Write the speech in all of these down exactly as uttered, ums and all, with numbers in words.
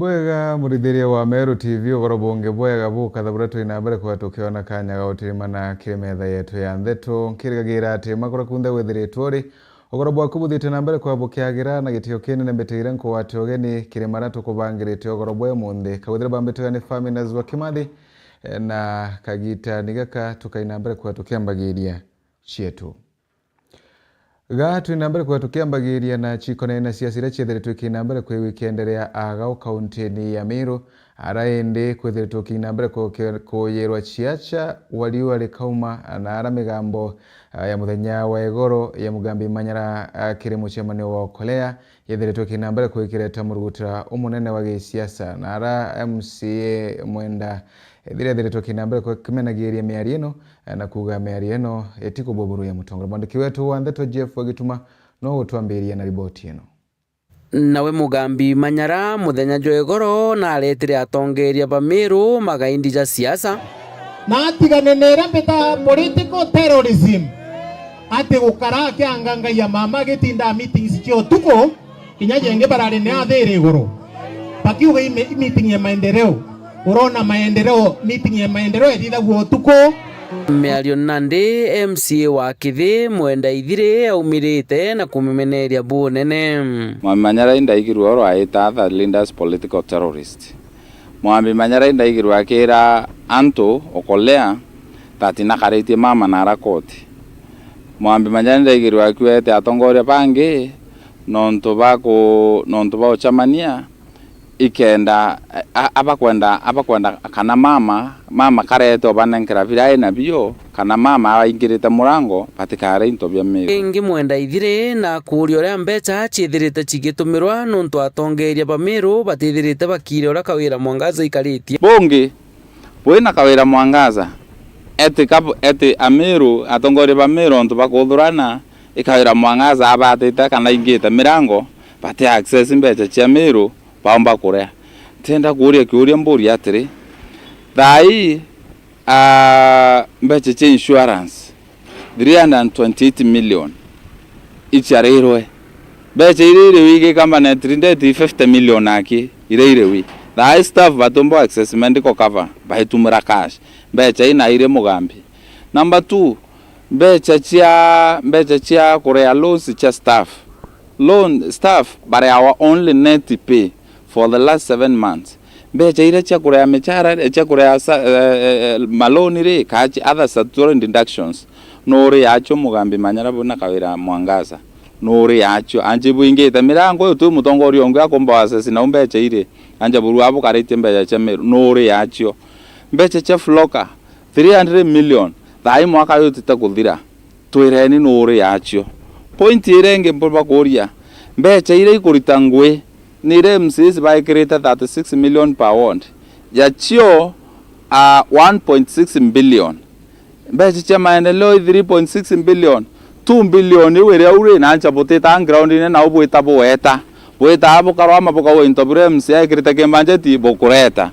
Bwega, murithiria wa Meru T V, ugoro bungi bwega bukatha buria turi na mbere kwithirwa tukiona kanya ga gutirimana kiri metha yetu ya ndeto. Nkirigagira ati makura kunthe withiritwe uri, ugoro bwaku buthiite na mbere kwithirwa bukiagira na gitio kinene. Mbitiire nkugwate ugeni kiri maria tukubangirite ugoro bwa umunthi. Kawithire bambitwe ni Faminas wa Kimathi, eh, na kagitani gaka tukai na mbere kwithirwa tukiambagiria cietu. Ga turi na mbere kwithirwa tukiambagiria na cikonene na siasa iria ciethiritwe ikii na mbere kwithirwa ikienderea agau kauntini ya Meru, ara indi kwithiritwe ukii na mbere kuke-, kuyirwa ciaca wa riua rikauma, na ara migambo, ah, ya muthenya wa igoro ya Mugambi Manyara, ah, kiri mucemanio wa Okolea, yethiritwe ikii na mbere kwikireta murugutira umunene wa gisiasa, na ara M C A Mwenda ethire ethiritwe ikii na mbere kukimenagiria miario ino, na kuuga miario ino itikububururia mutongoria. Mwandiki wetu wa ndeto Jeff Wagituma no gutwambiria na riboti ino. Nawe Mugambi Manyara, muthenya jwa igoro, naretire atongeria ba Meru magaindi ja siasa. Na atigane na iria mbita political terrorism, ati gukara akiangangaia mama agitinda meetings cia utuku, kinya jengi barari ni athiri iguru. Bakiuga i me-, i meeting ya maendeleo. Urona maendeleo, meeting ya maendeleo ithithagua utuku. Miario nandi, M C A wa Kithi, Mwenda Ithiri, aumirite na kumimeneria bunene. Mwami Manyara indaigirwe oro aita other leaders political terrorist. Mwami Manyara indaigirwe akira antu Okolea that nakaritie mama na ara koti. Mwami Manyara indaigirwe akiwete atongoria bangi nontu ba ku-, nontu ba gucemania ikenda, a-, abakwenda, abakwenda kana mama, mama karete obanenkera biria ai nabio, kana mama abaingirite murango batikare into bia Meru. Ingi Mwenda Ithiri na akuuria uria mbeca ciithirite cigitumirwa nontu atongeria ba Meru batithirite bakiire uria Kawira Mwangaza aikaritie. Bungi, bwina Kawira Mwangaza, eti kab-, eti Ameru, atongoria ba Meru ontu bakuthurana, i Kawira Mwangaza abatite kana aingite mirango, bati access mbeca cia Meru, baumba kuria. Ntienda kuuria kiuria mburia atiri, thaa ii, ah, mbeca cia insurance, three hundred and twenty-eight million, ichiarirwe. Mbeca iria iri wigi company at least fifty million aki, iria iri wi. Thaa ii staff batumba access medical cover, baitumira cash. Mbeca ina iri Mugambi. Number two, mbeca cia, mbeca cia kurea loans cia staff. Loan, staff bareawa only net pay for the last seven months. Mbeca iria cia kurea michara, cia kurea sa-, eh, eh, eh, maloni ri, kachi other statutory deductions, nuri acio Mugambi Manyara buna Kawira Mwangaza? Nuri acio? Anji buingite mirango uyu twi mutongoria ungi akumba access nau mbeca iri, anja burua bukaritie mbeca cia Meru, nuri acio? Mbeca cia floka, three hundred million, thaa ii mwaka uyu utite kuthira. Twireni nuri acio? Point iria ingi mbuba kuuria, mbeca iria ikurita ngui, ni iria M C As baikirite thirty-six million per ward, yacio, ah, one point six billion. Mbeca cia maendeleo i three point six billion. Two billion iu iria uri na ncha butita ground-ini nau bwita buweta. Bwitaa bukarwama bukaua into biria M C A ekirite kimbanjeti bukureta.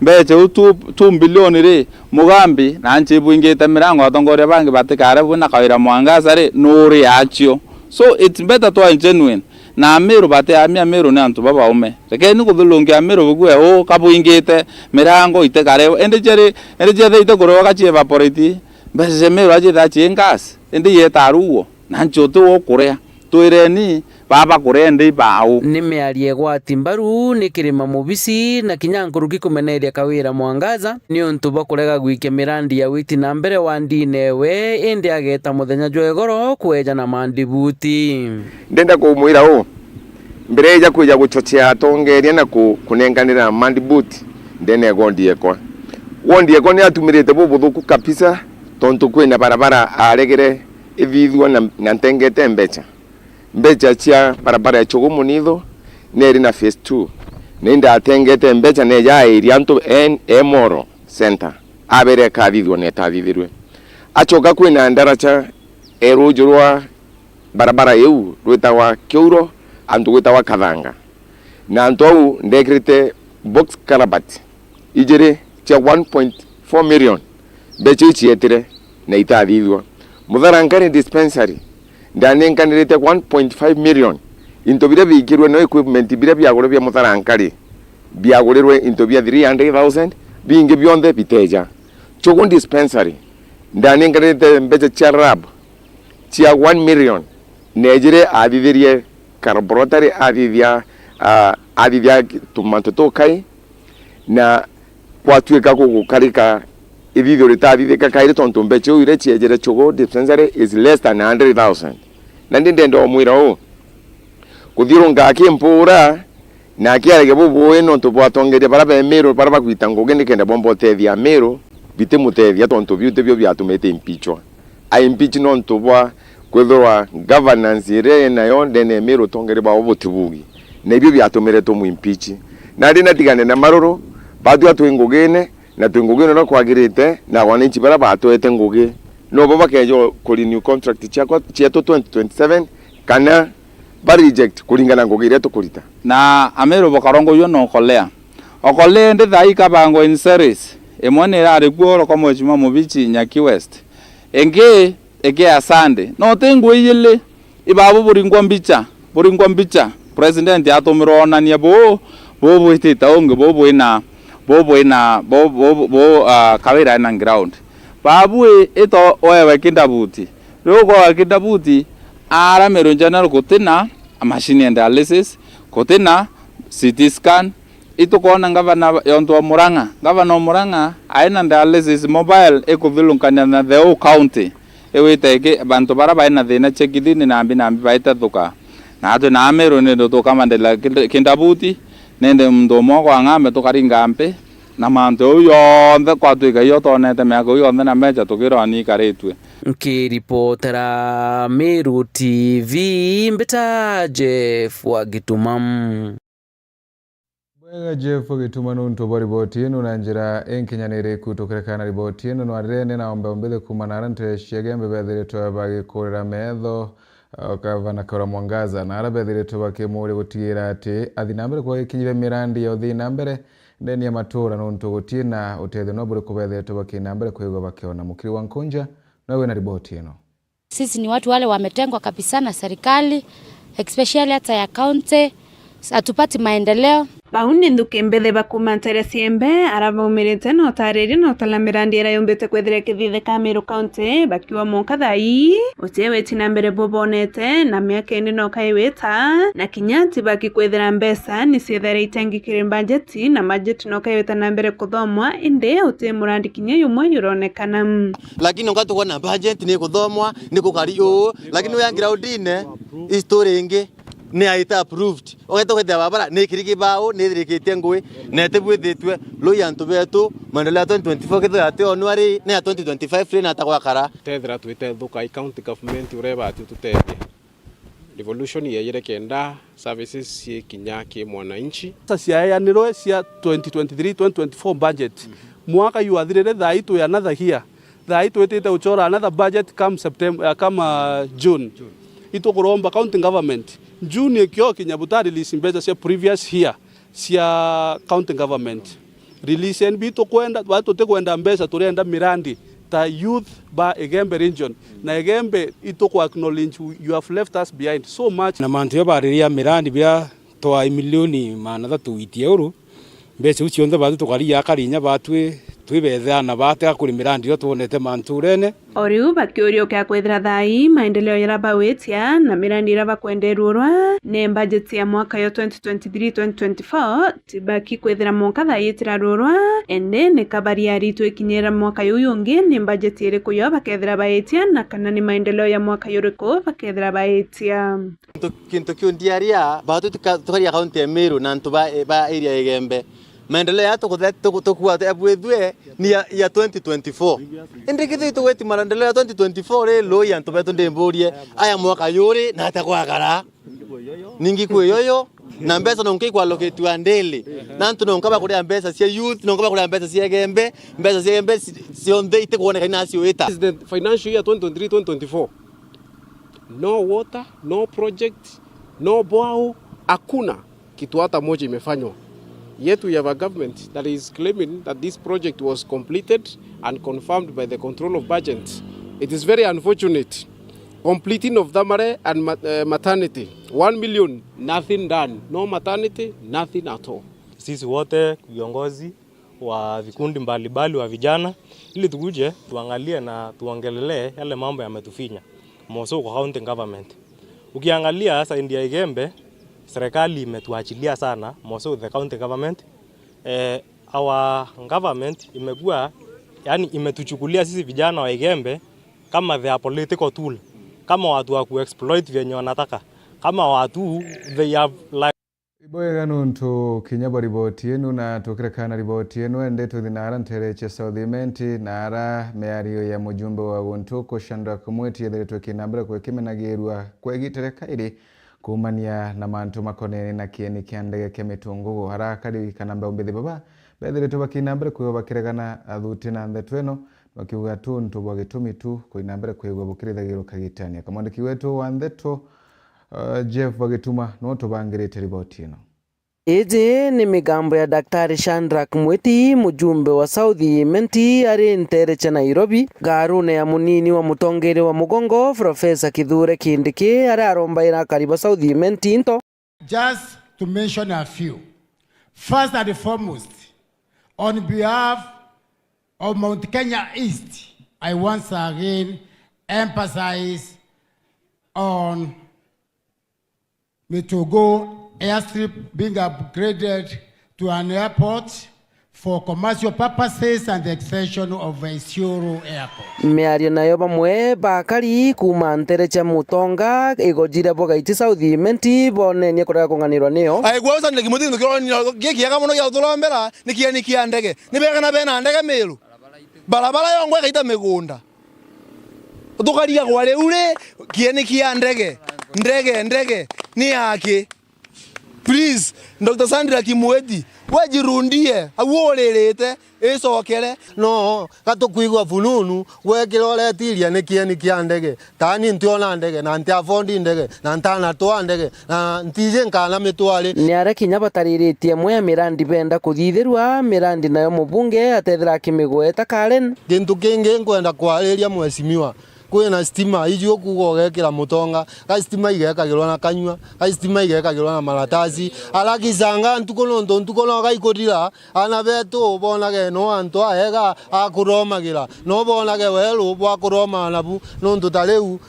Mbeca iu two, two billion ri, Mugambi na nchi ibwingite mirango, atongoria bangi batikare bwina Kawira Mwangaza ri, nuri acio? So it's better to are genuine. Na Amiru bati ami, Amiru ni antu babaume. Rekeni kuthulungia Amiru bugwe uu kabwingite mirango itikare. Indi ciari, indi ciethe itikurewa ka ci evaporate. Mbeca cia Amiru aciithaa ci gas. Indi yeta ruo. Na nchi uti wo kuria. Twireni, baba kuria ndi bau. Ni miario igwati mbaru ni kirima mubisi na kinya nkuruki kumeneria Kawira Mwangaza niuntu bwa kurega gwikia mirandi ya witi na mbere wa ndine ewe, indi ageta muthenya jwa igoro kweja na mandibuti. Ndenda kumwira uu, mbere eja kwija guchochea atongeria na ku-, kunenkanira mandibuti ndene ya gondi ekwa. Gondi ekwa ni atumirite bubuthuku kabisa, tontu kwina barabara aregere ithithua na, na ntengete mbeca. Mbeca cia barabara ya Chogo Munitho neri na phase two, na indatengete mbeca neja airia antu en-, e Moro Center, abere ekathithua na etathithirwe. Acoka kwina ndaraca e ruju rwa barabara iu rwitagwa Kiuro, antu gwitagwa Kathanga. Na antu au ndekirite box culvert ijiri cia one point four million, mbeca iu cietire na itathithua. Mutharankari dispensary, ndanenkanirite one point five million, into biria biikirwe no equipment biria biagurwe bia Mutharankari, Biagurirwe into bia three hundred thousand, bingi bionthe biteja. Chugu dispensary, ndaninganite mbeca cia rab cia one million, neejire athithirie ka laboratory, athithia, ah, athithia tumantu tukai, na gwatuika gugukarika ithithio ritathithika kairi, tontu mbeca iu iria ciejire Chugu dispensary is less than hundred thousand. Na ndi ndenda umwira uu, kuthiurunka akimpura na akiaragia bubui nontu bwa atongeria bara be Meru bara bagwita ngugi nikenda bomba utethia Meru, bitimutethia tontu biu tibio biatumite impeachwa. A impeach nontu bwa kwithirwa governance iria enayo ndene ya Meru utongeria bwao butibugi. Na ibio biatumire tumu impeach. Na ndi natigane na maruru, batua twi ngugine, na twi ngugine uria kwagirite, na wananchi bara batwete ngugi, nobo bakeja ku renew contract ciakwa, cietu twenty twenty-seven, kana ba reject kuringana na ngugi iria tukurita. Na Ameru bakarongorua na Okolea. Okolea indi thaa ii kabangwa in series. Imwe ni irari kuo orokwa Mheshimiwa Mubichi Nyaki West. Ingi ikia Sunday. No ti ngui ijili. Ibabu buringwa mbicha. Buringwa mbicha. President atumirwe onania buu, buu bwitite ungi, buu bwina, buu bwina, buu, buu, buu, ah, Kawira ena ground. Babu i, ito wewe kindabuti. Riu kwa kindabuti, ara Meru in general gutina machine ya dialysis, gutina C T scan, itukwona ngavana yontu wa Murang'a. Ngavana wa Murang'a aina dialysis mobile ikuthilukania na the whole county. Iwite iki, bantu bara baina thina cia kidini nambi nambi baitethuka. Natwe na Ameru nindi tukamandela kinda-, kindabuti, nindi muntu umwe kwa ng'ambe tukaringa mpi, na mantu jau yonthe kwatwika iyo twonete miaka iu yonthe na mecha tukirwa ni ikaritue. Nkiripotera Meru T V, mbita Jeff wa Gituma. Bwega Jeff Gituma nuntu bwa riboti ino na njira inkinyaniriku. Tukirekana na riboti ino, nwarirene na ombe ombithe kuuma na ara ntere cia Igembe bethiritwe bagikurira metho, uh, Gavana Kawira Mwangaza, na ara bethiritwe bakimuria gutigira ati athi na mbere kwa gikinyire mirandi ya uthii na mbere ndeni ya matura, nuntu gutina utethio no buriku bethiritwe bakina mbere kwigua bakiona. Mukiri wa Nkunja, nawe wina riboti ino. Sisi ni watu wale wametengwa kabisa na serikali, especially hata ya county, hatupati maendeleo. Bau ni nthuki mbithe ba kuuma ntere cia Igembe, ara baumirite na utariria na utara mirandi iria yumbite kwithira ikithithika Meru County, bakiuga mwanka thaa ii, utii witi na mbere bubonete, na miaka indi no kaiwita, na kinya ati baki kwithira mbeca ni ciethaira itengi kiri mbajeti, na mbajeti no kaiwita na mbere kuthomwa, indi utii murandi kinya jumwe juronekana. Lakini onga tukwona budget ni kuthomwa, ni kukari uu, lakini uya groundine, history ingi ni aite approved. Ugeta kwithira barabara ni kirigi bau, ni thirikitie ngui, na itibwithitwe. Lui antu betu, maendeleo ya twenty twenty-four kethira yati onwa ri, ni ya twenty twenty-five ri na ata gwakara. Tethira twitethuka i county government uria ibati tutethie. Devolution yeyire kenda services ciekinya ki mwananchi. Mbeca ciaeanirwe cia twenty twenty-three, twenty twenty-four budget. Mwaka jwathirire, thaa ii twi another year. Thaa ii twitite guchora another budget come September, uh, come, uh, June. Itukuromba county government, June ikiokinya buta release mbeca cia previous year cia county government. Release N B tukwenda, ba tutikwenda mbeca, turenda mirandi ta youth ba Igembe region. Na Igembe ituku acknowledge you have left us behind so much. Na mantu ya bariria mirandi bia twa milioni maana thatu witi euro, mbeca iu cionthe batu tukariga akarinya batwi twibethea na batega kuri mirandi iria twonete manturene. O riu bakiuria ukia kwithira thaa ii maendeleo jaria bawitia na mirandi iria bakwenderua urwa ni budget ya mwaka yo twenty twenty-three twenty twenty-four, tibaki kwithira mwanka thaa ii itirarurwa, indi ni kabari aritwe ikinyira mwaka juu jungi ni budget iriku yo bakethira baitia, na kana ni maendeleo ya mwaka juriku bakethira baitia. Kintu, kintu kiu ndiaria, batu tuka-, tukaria kaunti ya Meru na antu ba, ba area ya Igembe. Maendeleo ya tuku-, tuku-, tukua ebwithwe ni ya, ya twenty twenty-four. Indi kithi tugweti maendeleo ya twenty twenty-four ri, lui antu betu ndimburie, aya mwaka yuri na ata gwakara? Ningi kwi yoyo, na mbeca no nkai kwallocatewa daily. Na antu no nkaba kuria mbeca cia youth, no nkaba kuria mbeca cia Igembe, mbeca cia Igembe ci-, cionthe itikwoneka inacio ita. This is the financial year twenty twenty-three twenty twenty-four. No water, no project, no borehole, hakuna kitu hata moja imefanywa. Yet we have a government that is claiming that this project was completed and confirmed by the control of budget. It is very unfortunate. Completing of Thamare and ma-, eh, maternity, one million, nothing done. No maternity, nothing at all. Sisi wote viongozi wa vikundi mbalimbali wa vijana, ili tukuje tuangalie na tuongelelee yale mambo yametufinya, more so kwa county government. Ukiangalia side ya Igembe, serikali imetuachilia sana, more so the county government. Eh, our government imekuwa, yani, imetuchukulia sisi vijana wa Igembe kama their political tool, kama watu wa kuexploit vyenye wanataka, kama watu they have, like, Ibwega nontu kinya bwa riboti inu, na tukirekana riboti inu, ende tuthi na ara ntere cia South Imenti, na ara miario ya mujumbe wa guntu ku Shadrack Mwiti yethiritwe kinambere kwikimenagirua kwa igitere kairi kuumania na mantu makonene na kieni kia ndege kia mitungugu. Ara akari kana mbeumbithi baba bethiritwe bakinambere kwiwa bakiregana athuti na ntheto ino, bakiuga tu untu bwa gitumi tu kuinambere kwigua bukirithagirwa kagitania. Kamwandiki wetu wa ntheto, uh, Jeff Bagituma, niwe utubangirite riboti ino. Iji ni migambo ya Daktari Shadrack Mwiti, mujumbe wa South Imenti, ari ntere cia Nairobi, ngarune ya munini wa mutongeria wa mugongo, Profesa Kithure Kindiki, aria arombaira akari ba South Imenti into. Just to mention a few. First and foremost, on behalf of Mount Kenya East, I once again emphasize on Mitugu airstrip being upgraded to an airport for commercial purposes and the extension of Isiolo Airport. Miario nayo bamwe bakari kuuma ntere cia Mutonga igojire bwa Gaiti South Imenti bonenie kurega kung'anirwa niyo. Aigua ucanire kimuti kintu kironi gikiega mono gia turombera ni kieni kia ndege. Ni bega na bena ndege Miru. Barabara yongwa ikaita migunda. Tukarigagwa riu ri, kieni kia ndege, ndege, ndege, ni yaki? Please, Doctor Sandra Kimweti, we jirundie, au uririte, icokere. No, gatukwigua fununu, gwekira uretiria ni kieni kia ndege. Tani ntiona ndege, na nti afford ndege, na ntanatwaa ndege, na ntiji nkana mitwari. Ni aria kinya batariritie imwe ya mirandi benda kuthithirua, mirandi nayo mubunge atethira akimigweta Karen. Gintu kingi nkwenda kwariria mheshimiwa, kwina stima, iji ukuuga ugekira Mutonga, ga stima igekagirwa na kanyua, ga stima igekagirwa na maratasi, ara gisanga ntuku nontu ntuku no gaikuthira, aana betu bonage no antu aega a kuromagira, no bonage weru bwa kuroma nabu, nontu ta riu,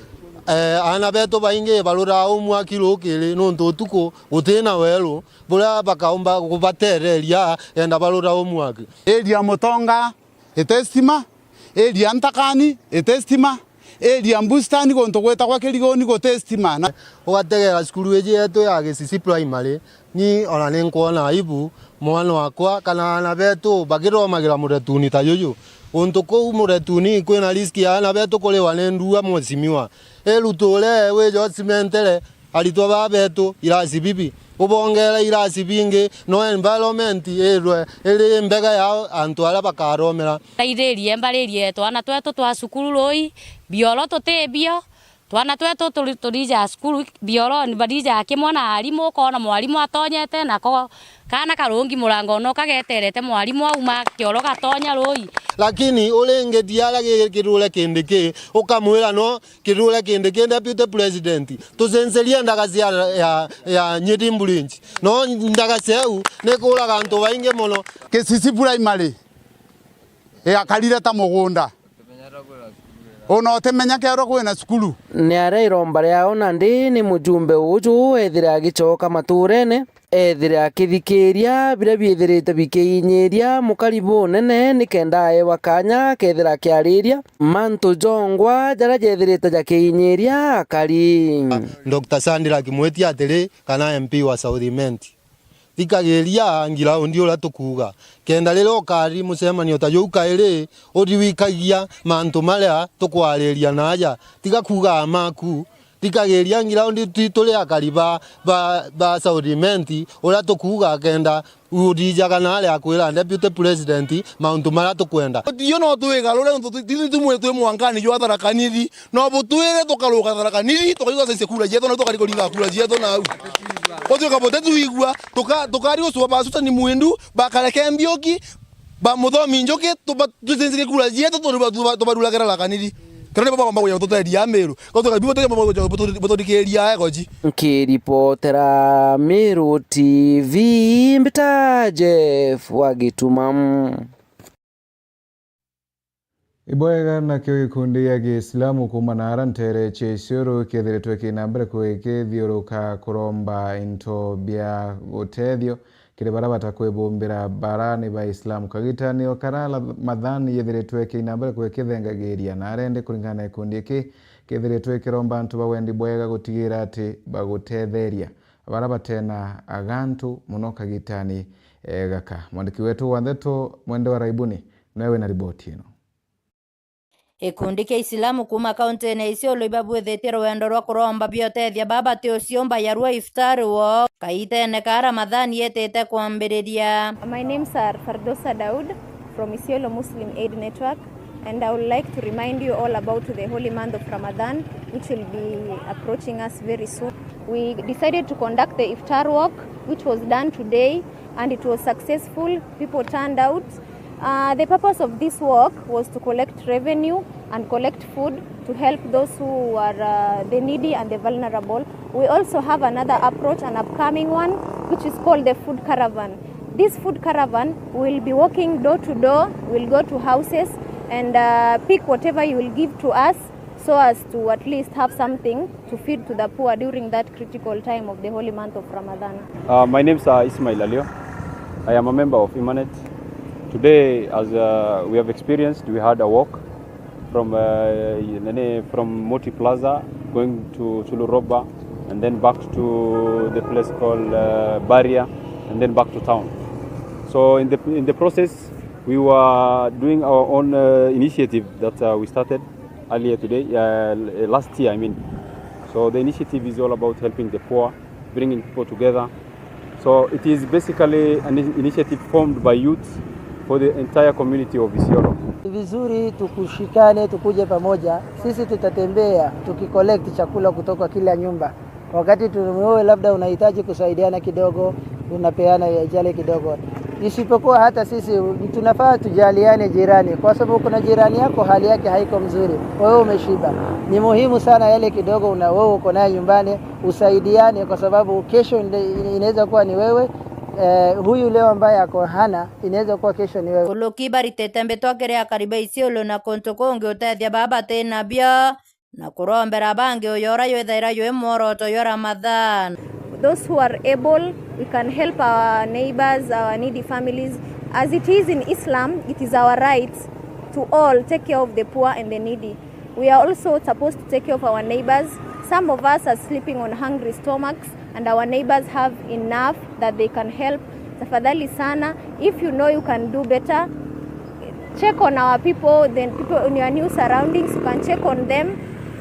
eh, aana betu baingi baruraa umwaki rukiri, nontu utuku gutina weru buria bakaumba kubatereria kenda baruraa umwaki. Area Mutonga iti stima, area Ntakani iti stima, area Mbustani guntu gwitagwa Kirigoni guti stima. Na ugategera cukuru iji yetu ya Gisisi Primary, ni ona ni nkwona aibu mwana wakwa kana aana betu bagiromagira muretuni ta juju. Guntu kuu muretuni kwina risk ya aana betu kuriwa ni ndua, mheshimiwa. Iruture wije ucimentere aritwa baa betu irasi bibi, ubongere irasi bingi, no environment irwe iri mbega ya antu aria bakaromera. Taithirie mbaririe twana twetu twa cukuru rui, bioro tutibio, twana twetu turi-, turija cukuru bioroni, barija kimwe na arimu, ukona mwarimu atonyete, nako kaana karungi murango no kageterete mwarimu auma, kioro gatonya rui. Lakini uringitia aria gi-, kirure kindi ki, ukamwira no kirure kindi ki Deputy President. Tucencerie ndaga cia, ya, ya Nyiri Bridge. No ndaga ciu ni kuraga antu baingi mono. Kisisi Primary yakarire ta mugunda. Ona utimenya kerwa kwina cukuru. Ni aria iromba riao nandi ni mujumbe uju ethire agicoka maturene. Ethire akithikiria biria biithirite bikiinyiria mukari bunene, nikenda aewa kanya akethira akiariria mantu jongwa jaria jethirite jakiinyiria akari. Doctor Sandra Kimweti atiri, kana M P wa South Imenti, thikagiria ngiraundi uria tukuuga, kenda riria ukari mucemanio ta juu kairi, uthi wikagia mantu maria tukwariria na aja, tiga kuuga amaku. Thikagiria ngiraundi tu-, turi akari ba, ba, ba South Imenti, uria tukuuga kenda uthijaga na aria akwira Deputy President mauntu maria tukwenda. Utio no twigarure nontu tu-, tu-, tu-, tumwe twi mwankani jwa Tharaka Nithi. No butwire tukaruka Tharaka Nithi, tukaigua saici kura cietu, na tukari kuringa kura cietu nau. Utwika buti tuigua, tuka-, tukari ucua ba Susan Mwindu, bakareke Mbiuki, ba Muthomi Njuki, tuba-, tucencerie kura cietu, tuba-, tuba-, tubaruragira Tharaka Nithi. Kana ni bo bagomba kuja gututeria Meru. Ko tuka bibo tuja buthurikiria ego ji. Nkiripotera Meru T V, mbita Jeff wa Gituma. Ibwega, nakio gikundi gia Giislamu kuuma naara nteere cia Isiolo kiethiritwe kina mbere kugikithiuruka kuromba into bia gutethio kiri baria batakwibumbira barani ba Islam. Kagitani o karia Ramadhan yethiritwe kina mbere kugikithengagiria, na arendi kuringana na gikundi giki kiethiritwe kiromba antu ba wendi bwega gutigira ati bagutetheria baria batena agantu mono kagitani, eh, gaka. Mwandiki wetu wa ndeto Mwende wa Raibuni noe wina riboti ino. Gikundi kia Isilamu kuuma kauntine ya Isiolo ibabwithitie rwendo rwa kuromba biotethia baba ti uciumba ya rua iftar walk kaitene ka Ramadhan yetite kwambiriria. My names are Fardosa Daud from Isiolo Muslim Aid Network, and I would like to remind you all about the holy month of Ramadan, which will be approaching us very soon. We decided to conduct the iftar walk, which was done today, and it was successful. People turned out. Uh, the purpose of this walk was to collect revenue and collect food to help those who are, uh, the needy and the vulnerable. We also have another approach, an upcoming one, which is called the food caravan. This food caravan will be walking door to door, will go to houses and, uh, pick whatever you will give to us, so as to at least have something to feed to the poor during that critical time of the holy month of Ramadan. Uh, my name is, uh, Ismail Alio. I am a member of Imanet. Today, as, uh, we have experienced, we had a walk from, uh, nini, from Moti Plaza going to Chuluroba and then back to the place called, uh, Baria and then back to town. So in the, in the process, we were doing our own, uh, initiative that, uh, we started earlier today, uh, l-, last year, I mean. So the initiative is all about helping the poor, bringing people together. So it is basically an in-, initiative formed by youth for the entire community of Isiolo. Ni vizuri tukushikane, tukuje pamoja. Sisi tutatembea tukicollect chakula kutoka kila nyumba. Wakati tu-, wewe labda unahitaji kusaidiana kidogo, unapeana yale kidogo. Isipokuwa hata sisi tunafaa tujaliane jirani, kwa sababu kuna jirani yako hali yake haiko mzuri, wewe umeshiba. Ni muhimu sana yale kidogo una-, wewe uko naye nyumbani, usaidiane, kwa sababu kesho inde-, inaweza kuwa ni wewe, eh, huyu leo ambaye ako hana, inaweza kuwa kesho ni wewe. Kuluki baritite mbitwa kiri akari ba Isiolo na kuntu kungi utethia baba batina bio, na kurombera bangi uyu uria jwithaira jwi mworoto jwa Ramadhan. Those who are able, we can help our neighbors, our needy families. As it is in Islam, it is our right to all take care of the poor and the needy. We are also supposed to take care of our neighbors. Some of us are sleeping on hungry stomachs, and our neighbors have enough that they can help. Tafadhali sana, if you know you can do better, check on our people, then people in your new surroundings, you can check on them.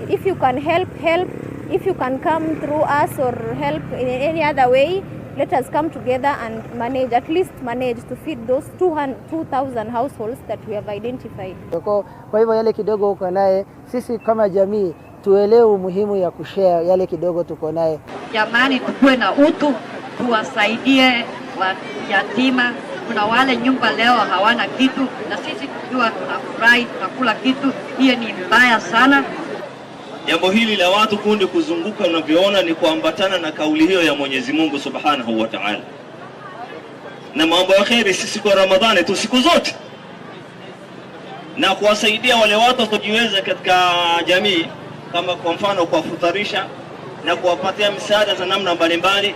If you can help, help. If you can come through us or help in any other way, let us come together and manage, at least manage to feed those two hundred, two thousand households that we have identified. Kwa, kwa hivyo yale kidogo uko naye, sisi kama jamii tuelewe umuhimu ya kushare yale kidogo tuko naye. Jamani, tukue na utu, tuwasaidie wa yatima. Kuna wale nyumba leo hawana kitu, na sisi tukiwa tunafurahi, tunakula kitu, hiyo ni mbaya sana. Jambo hili la watu kundi kuzunguka, unavyoona, ni kuambatana na kauli hiyo ya Mwenyezi Mungu Subhanahu wa Ta'ala. Na mambo ya kheri si siku ya Ramadhani tu, siku zote. Na kuwasaidia wale watu wasiojiweza katika jamii, kama kwa mfano kuwafutarisha na kuwapatia misaada za namna mbalimbali.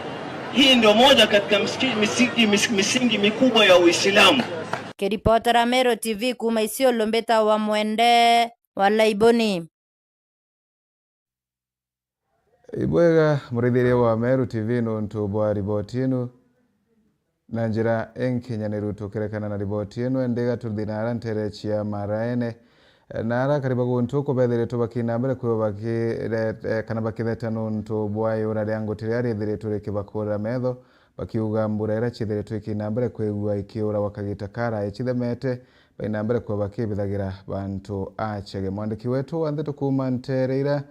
Hii ndio moja katika msiki-, misiki-, mis-, misingi mikubwa ya Uislamu. Kiripotera Meru T V kuuma Isiolo, mbita wa Mwende wa Laiboni. Ibwega, murithiria wa Meru T V, nuntu bwa riboti ino. Na njira inkinyaniru tukirekana na riboti ino, indi iga tuthi naara ntere cia Maraene. Naara kariba guntu kubethiritwe bakina mbere kwigua bakire-, eh, kana bakitheta nuntu bwa iura ria nguti riria rithiritwe rikibakurira metho, bakiuga mbura iria ciithiritwe ikina mbere kwigua ikiura gwa kagita kara icithemete, baina mbere kwigua bakibithagira bantu achege. Mwandiki wetu wa ndeto kuuma ntere ira,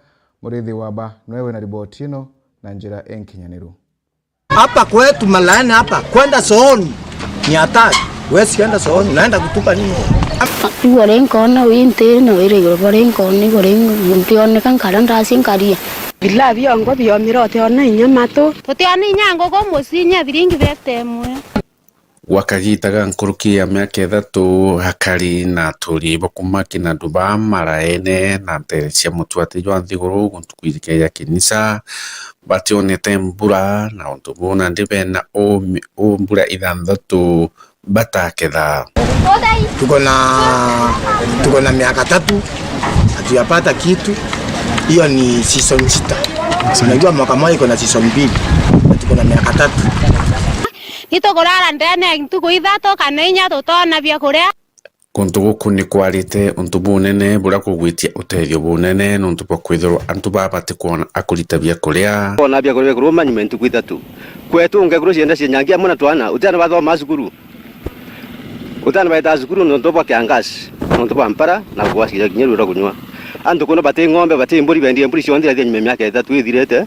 Murithi wa Ba, noe wina riboti ino na njira inkinyaniru. Hapa kwetu Malaene hapa, kwenda sooni ni hatari. Huwezi kwenda sooni, unaenda kutupa nini? Igoro nkona wi nthi ino iri igoro, bori nkona igoro ntioneka nkara ndasi nkaria. Bila biongwa biomira utiona inya matu. Tutiona inya ngugu muciinya thiringi fifty imwe. Gwa kagiita ga nkuruki ya miaka ithatu, akari na aturi ba kuuma Kinaduba, Maraene na nteere cia mutwati jwa nthiguru guntu kwirike ya Kinisa bationete mbura, na untu buu nandi bena umi-, u mbura ithanthatu bataketha. Tuko na, tuko na miaka tatu hatujapata kitu. Hiyo ni season sita. Unajua mwaka mmoja iko na season mbili. Na tuko na miaka tatu. Ni tukurara ndene ntuku ithatu kana inya tutona bia kuria. Kuntu guku ni kwarite untu bunene buria kugwitia utethio bunene nontu bwa kwithirwa antu baa batikwona a kurita bia kuria. Kwona bia kuria bikuruma nyuma ya ntuku ithatu. Kwetu ngekuru cienda cia nyangi amwe na twana, utiana bathoma cukuru. Utana baita cukuru nontu bwa kiangazi, nontu bwa mpara, na gwacira kinya ruu rwa kunywa. Antu kuna bati ng'ombe, bati mburi, bendie mburi cionthe irathia nyuma ya miaka ithatu ithirite.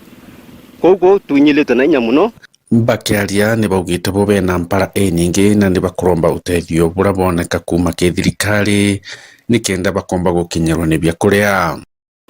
Kou kou twinyilitwe na inya mono. Bakiaria ni baugite bo bena mpara inyingi na ni bakuromba utethio buria bwoneka kuuma ki thirikari nikenda bakomba gukinyirwa ni bia kuria.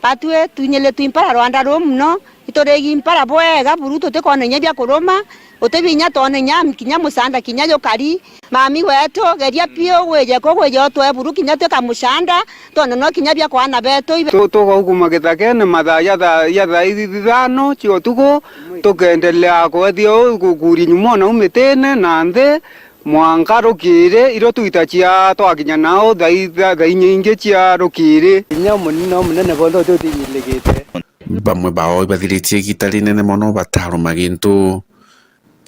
Batwi twinyilitwe impara rwanda ruu mono, iturigi impara bwega buru tutikwona inya bia kuruma, utibi inya twona inya kinya mucanda kinya jukari. Mami wetu, geria piu gwije ku gwije utwe buru kinya twika mucanda, twone no kinya bia kwana betu ibe. Tu-, tugaukuma githakene mathaa ja thaa, ja thaa ithano cia utuku, tukendelea kwethia uu gukuria nyuma na u mitine na nthi. Mwanka rukiri, irio twita cia twakinya nao thaa itha-, thaa inya ingi cia rukiri. Inya munene, munene bonthe uti utinyilligite. Bamwe bao ibathiritie igita rinene mono bataruma gintu,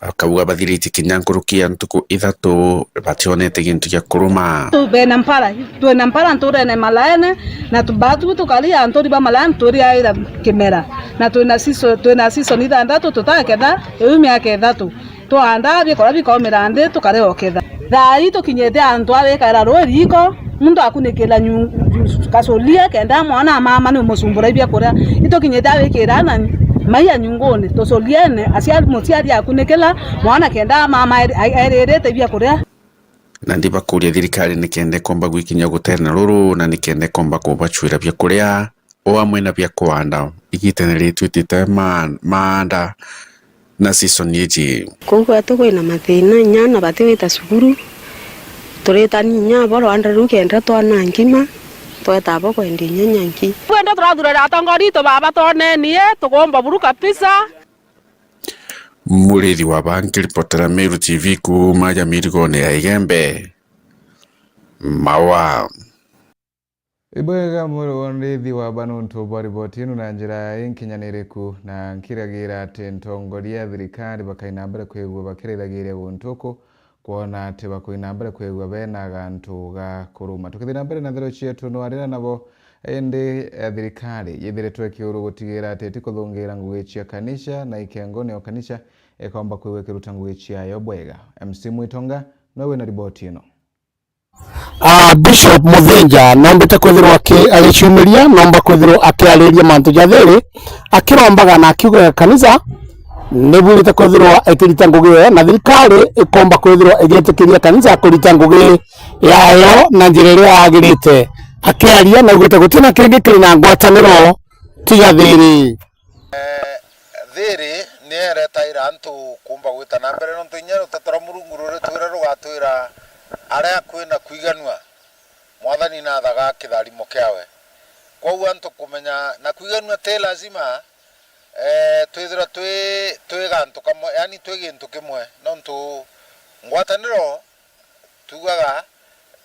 bakauga bathiritie kinya nkuruki ya ntuku ithatu bationete gintu gia kuruma. Tu bena mpara, twina mpara nturene Malaene, na tu-, batu tukari antu riba Malaene turiaira kimera, na twina season, twina season ithanthatu tutaketha, iu miaka ithatu. Twaandaa biakuria bikaumira nthi, tukarega uketha. Thaa ii tukinyite antu a wikaira ruu riiko, muntu akunikira nyu-, kacuria kenda mwana amama ni umucumbura ibiakuria. Itukinyite a wikira na maia nyunguni, tucuriene, aciari, muciari akunikira mwana kenda amama eri-, a-, eririte ibiakuria. Na ndibakuria thirikari nikenda ikomba gwikinya guterana ruru na nikenda ikomba kubacwira biakuria o amwe na bia kwanda igitene ritwitite ma-, maanda na season iji. Kuu gwetu kwina mathina, inya ana batiwita cukuru, turitani inya abo rwanda ruu kenda twana nkima, tweta abo kwendia inya nyanki. Kwenda turathurira atongoria itu baba twonenie, tugomba buru kabisa. Murithi wa ba nkiripotera Meru T V kuuma ja mirigone ya Igembe, Maua. Ibwega muri wonrithi wa ba nontu bwa riboti ino na njira inkinyaniriku, na nkiragira ati ntongoria ya thirikari bakaina mbere kwigua bakirithagiria guntu uku, kwona ati bakuina mbere kwigua bena gantu ga kuruma. Tukithina mbere na nthero cietu, nwarira nabo, indi, eh, thirikari yithiritwe kiuru gutigira ati itikuthungira ngugi cia kanisa na ikengone o kanisa ikomba kwigua ikiruta ngugi ciayo bwega. M C Mwitonga nowe wina riboti ino. Ah, Bishop Muthinja nombite kwithirwa aki-, agiciumiria, nomba kwithirwa akiariria mantu ja thiri, akirombaga na akiugaga kanisa nibwirite kwithirwa ikirita ngugi yayo, na thirikari ikomba kwithirwa igitikiria kanisa kurita ngugi yayo na njira iria yagirite. Akiaria naugite gutina kingi kiri na ngwataniro tiga thiri. Eh, thiri niyo iretaira antu kumba gwita na mbere, nontu inya ruteto rwa Murungu ruritwira rugatwira aria kwina kwiganua, Mwathani nathaga kitharimo kiawe. Kwou antu kumenya na kwiganua ti lazima, eh, twithirwa twi, twi gantu kamwe, yani twi gintu kimwe, nontu ngwataniro tugaga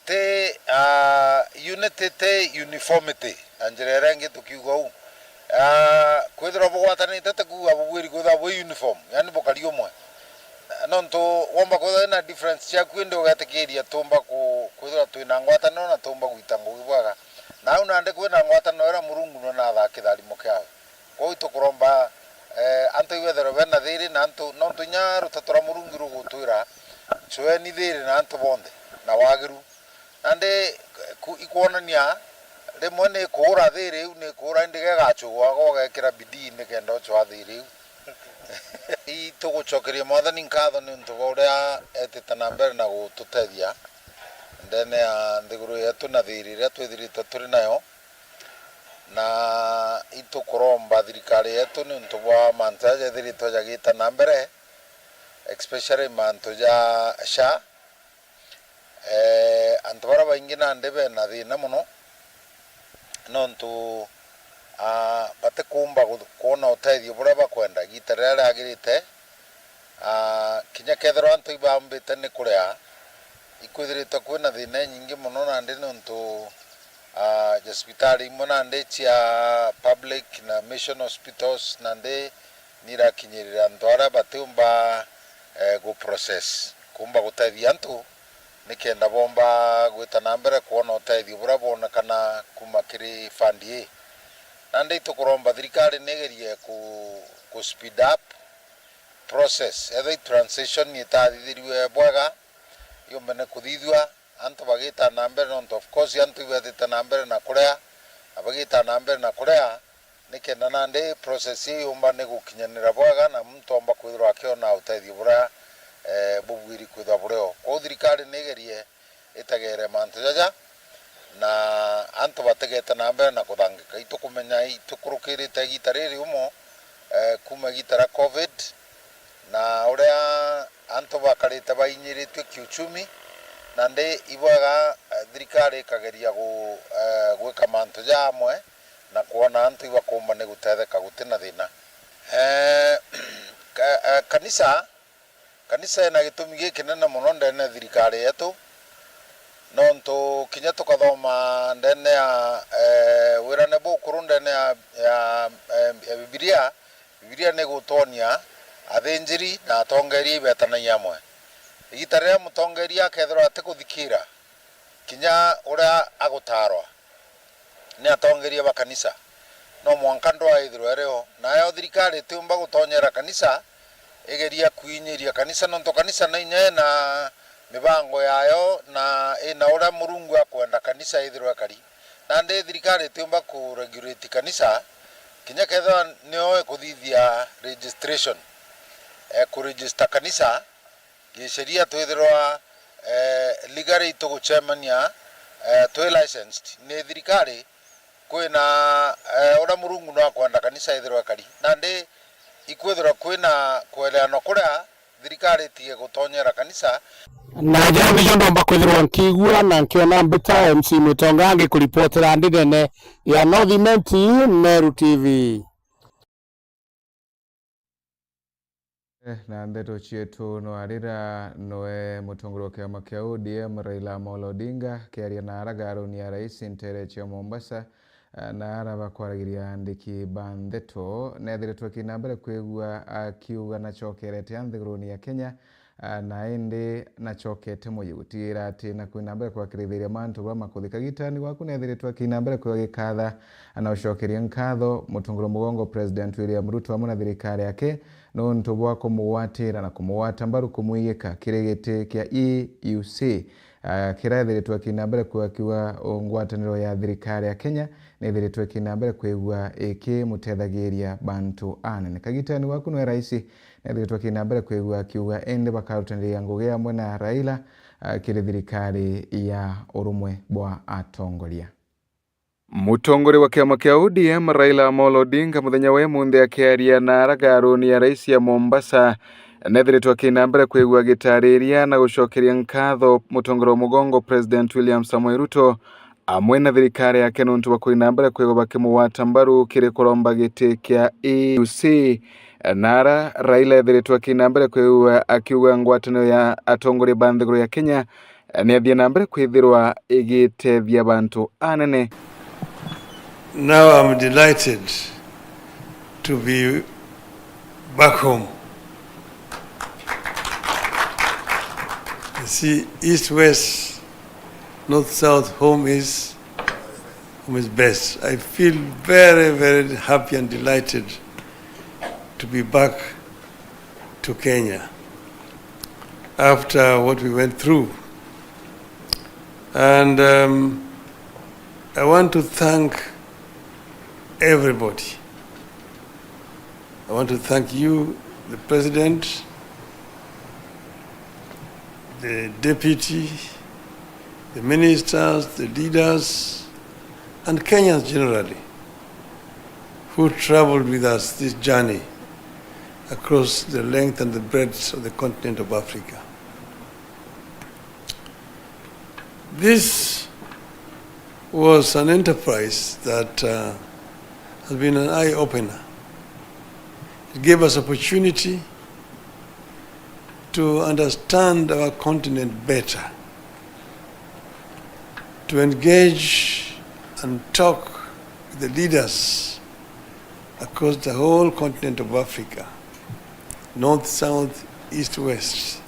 ti, ah, unity ti uniformity, na njira iria ingi tukiuga uu. Ah, kwithirwa bugwatanite ti kuuga bubwiri kwithirwa bwi uniform, yani bukari umwe. Nontu womba kwithirwa wina difference ciaku, indi ugetikiria tumba ku-, kwithirwa twina ngwataniro na tumba gwita ngugi bwega. Na au nandi kwina ngwataniro iria Murungu nonathaa kitharimo kiawe. Kwou itukuromba, eh, antu ibetherwe bena thiri na antu, nontu inya ruteto rwa Murungu rugutwira, cweni thiri na antu bonthe, na wagiru. Nandi ku-, ikwonania rimwe ni kuura thiri iu, ni kuura indi gegacugwa, gogekira bidii nikenda ucwa thiri iu. Itugucokeria Mwathani nkatho niuntu bwa uria etite na mbere na gututethia. ndene ya nthiguru yetu na thiri iria twithiritwe turi nayo, na itukuromba thirikari yetu niuntu bwa mantu jaja jethiritwe jagita na mbere, especially mantu ja SHA. Eh, antu baria baingi nandi bena thina mono, nontu, ah, batikumba gu-, kwona utethio buria bakwenda igita riria riagirite. Ah, kinya kethirwa antu ibambite ni kuria, ikwithiritwe kwina thina inyingi mono nandi nontu, ah, cibitari imwe nandi cia public na mission hospitals nandi nirakinyirira antu aria batiumba, eh, gu process, kumba gutethia antu, nikenda bomba gwita na mbere kwona utethio buria bwonekana kuma kiri fund ii. Nandi itukuromba thirikari nigerie ku, ku speed up process, ethwa i transition itathithirue bwega, yumbe ni kuthithua, antu bagita na mbere, nontu of course antu ibetite na mbere na kuria, na bagita na mbere na kuria, nikenda nandi process ii yumba ni gukinyanira bwega na muntu omba kwithirwa akiona utethio buria, eh, bubwiri kwithwa burio. Kwou thirikari nigerie itegere mantu jaja, na antu bategete na mbere na kuthangika. Itukumenya itukurukirite igita riri umo, eh, kuma igita ria covid, na uria antu bakarite bainyiritue kiuchumi, nandi ibwega, eh, thirikari ikageria gu-, eh, gwika mantu ja amwe na kwona antu ibakumba ni gutetheka guti na thina. Eh, ka-, eh, kanisa, kanisa ina gitumi gikinene mono ndene ya thirikari yetu, nontu kinya tukathoma ndene ya, eh, wirane bukuru ndene ya, ya, eh, ya Bibilia, Bibilia ni gutwonia athinjiri na atongeria ibetanagia amwe. Igita riria mutongeria akethirwa atikuthikira kinya uria agutarwa ni atongeria ba kanisa, no mwanka ndwaa ithirwe rio. Nayo thirikari itiumba gutonyera kanisa igeria kwinyiria kanisa, nontu kanisa na inya ina mibango yayo na ina uria Murungu akwenda kanisa ithirwe ikari. Nandi thirikari itiumba ku regulate kanisa, kinya kethirwa nio ikuthithia registration, eh, ku register kanisa, gisheria twithirwa, eh, legally itugucemania, eh, twi licensed ni thirikari, kwina, eh, uria Murungu no akwenda kanisa ithirwe ikari. Nandi ikwithirwa kwina kweleanwa kuria thirikari itige gutonyera kanisa. Na jaja nijo ndomba kwithirwa nkiigua na nkiona mbita M C Mutonga angikuripotera ndinene ya North Imenti, Meru T V. Eh, na ndeto cietu no arira noe mutongoria wa kiama kia O D M Raila Amolo Odinga akiaria na aragaaruni ya rais ntere cia Mombasa, eh, na ara bakwaragiria andiki ba ndeto, nethiritwe akina mbere kwigua akiuga nacokerete a nthiguruni ya Kenya, ah, na indi nacokete muyi gutigira ati na kwina mbere kwakirithiria mantu ba makuthi. Kagitani gwaku nethiritwe akina mbere kwigua gikatha na ucokeria nkatho mutongoria mugongo President William Ruto amwe na thirikari yake nontu bwa kumugwatira na kumugwata mbaru kumwigika kiri giti kia E U C. Ah, kiria ethiritwe akina mbere kwigua akiuga ngwataniro ya thirikari ya Kenya nethiritwe akina mbere kwigua ikimutethagiria bantu anene. Kagitani gwaku nwe raisi nethiritwe akina mbere kwigua akiuga indi bakarutaniria ngugi amwe na Raila, ah, kiri thirikari ya urumwe bwa atongoria. Mutongoria wa kiama kia O D M Raila Amolo Odinga muthenya wa imunthi akiaria na aragaaruni ya rais ya Mombasa nethiritwe akina mbere kwigua agitariria na gucokeria nkatho mutongoria wa mugongo President William Samoei Ruto amwe na thirikari yake nontu bwa kwina mbere kwigwa bakimugwata mbaru kiri kuromba giti kia E U C. Nara Raila ethiritwe akina mbere kwigwa akiuga ngwataniro ya atongoria ba nthiguru ya Kenya ni athie na mbere kwithirwa igitethia bantu anene. Now I'm delighted to be back home. You see, East West, North South, home is, home is best. I feel very, very happy and delighted to be back to Kenya after what we went through. And, um, I want to thank everybody. I want to thank you, the President, the Deputy, the ministers, the leaders, and Kenyans generally who traveled with us this journey across the length and the breadth of the continent of Africa. This was an enterprise that, uh, has been an eye-opener. It gave us opportunity to understand our continent better, to engage and talk with the leaders across the whole continent of Africa, north, south, east, west.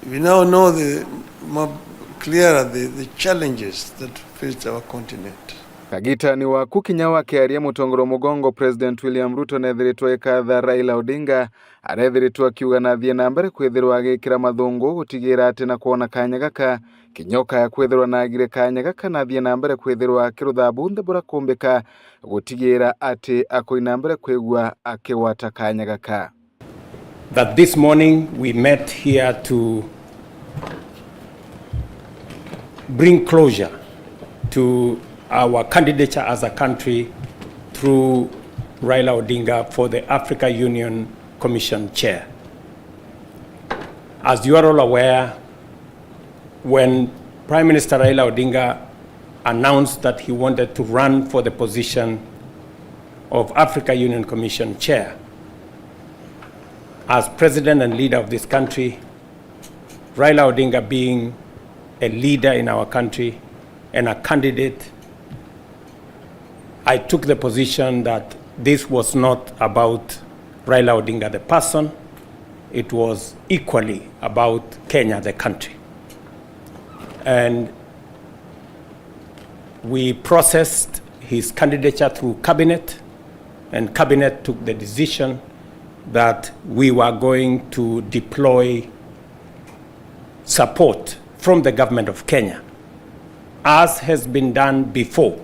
We now know the, more clearer the, the challenges that faced our continent. Kagitani waku kinya wakiaria mutongoria mugongo President William Ruto neethiritwe agikatha Raila Odinga, areethiritwe akiuga na athie na mbere kwithirwa agikira mathungu gutigira ati na kwona kanya gaka, kinya ukaya kwithirwa na agire kanya gaka na athie na mbere kwithirwa akirutha bunthe bura kumbika gutigira ati akoina mbere kwigua akigwata kanya gaka. That this morning we met here to bring closure to our candidature as a country through Raila Odinga for the Africa Union Commission Chair. As you are all aware, when Prime Minister Raila Odinga announced that he wanted to run for the position of Africa Union Commission Chair, as President and leader of this country, Raila Odinga being a leader in our country and a candidate, I took the position that this was not about Raila Odinga the person, it was equally about Kenya the country. And we processed his candidature through cabinet, and cabinet took the decision that we were going to deploy support from the government of Kenya, as has been done before,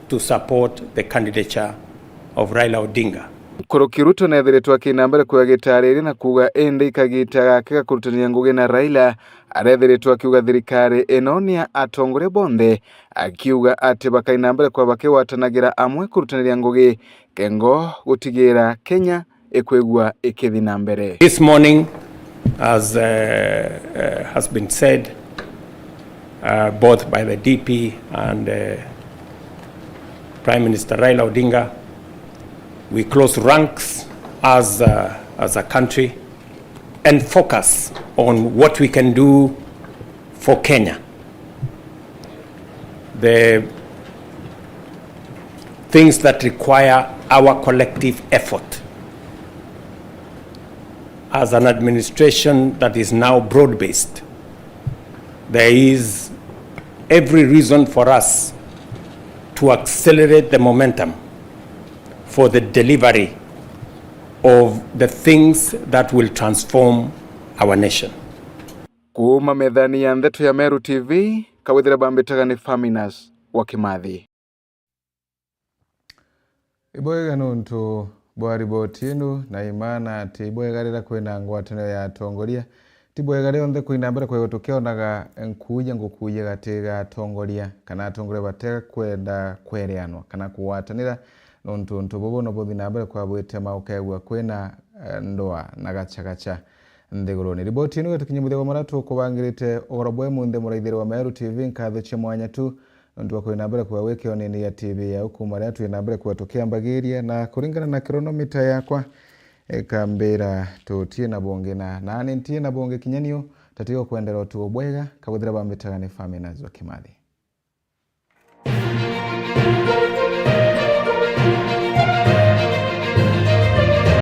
to support the candidature of Raila Odinga. Nkuruki Ruto neethiritwe akina mbere kuuga gitaariria na kuuga indi ikagita gake ga kurutania ngugi na Raila, areethiritwe akiuga thirikari ino ni ya atongoria bonthe, akiuga ati bakaina mbere kwa bakigwatanagira amwe kurutaniria ngugi kengo gutigira Kenya ikwigua ikithi na mbere. This morning, as, uh, uh, has been said, uh, both by the D P and, uh, Prime Minister Raila Odinga, we close ranks as, uh, as a country and focus on what we can do for Kenya. The things that require our collective effort. As an administration that is now broad-based, there is every reason for us to accelerate the momentum for the delivery of the things that will transform our nation. Kuuma methani ya ndeto ya Meru T V, kawithira bambitaga ni Faminas wa Kimathi. Ibwega nuntu bwa riboti inu, na imana ati ibwega riria kwina ngwataniro ya atongoria. Ti bwega rionthe kwina mbere kwego tukionaga nkuuja ngukuuja gati ga atongoria, kana atongoria batekwenda kwereanwa kana kugwatanira, nuntu untu bubu no buthi na mbere kwa bwite ma ukegua kwina, eh, ndwa na gachagacha nthiguruni. Riboti ino igatukinyia muthia wa maria tukubangirite ugoro bwa imunthi, muraithiri wa Meru T V, nkatho cia mwanya tu nontu bwa kwina mbere kwa wikionini ya T V ya ukuma riria twina mbere kwa tukiambagiria, na kuringana na kironomita yakwa, ikambira tutie na bungi na nani ntie na bungi kinya niu, tatiga kwendera utugo bwega, kabwithira bambitaga ni Faminas wa Kimathi.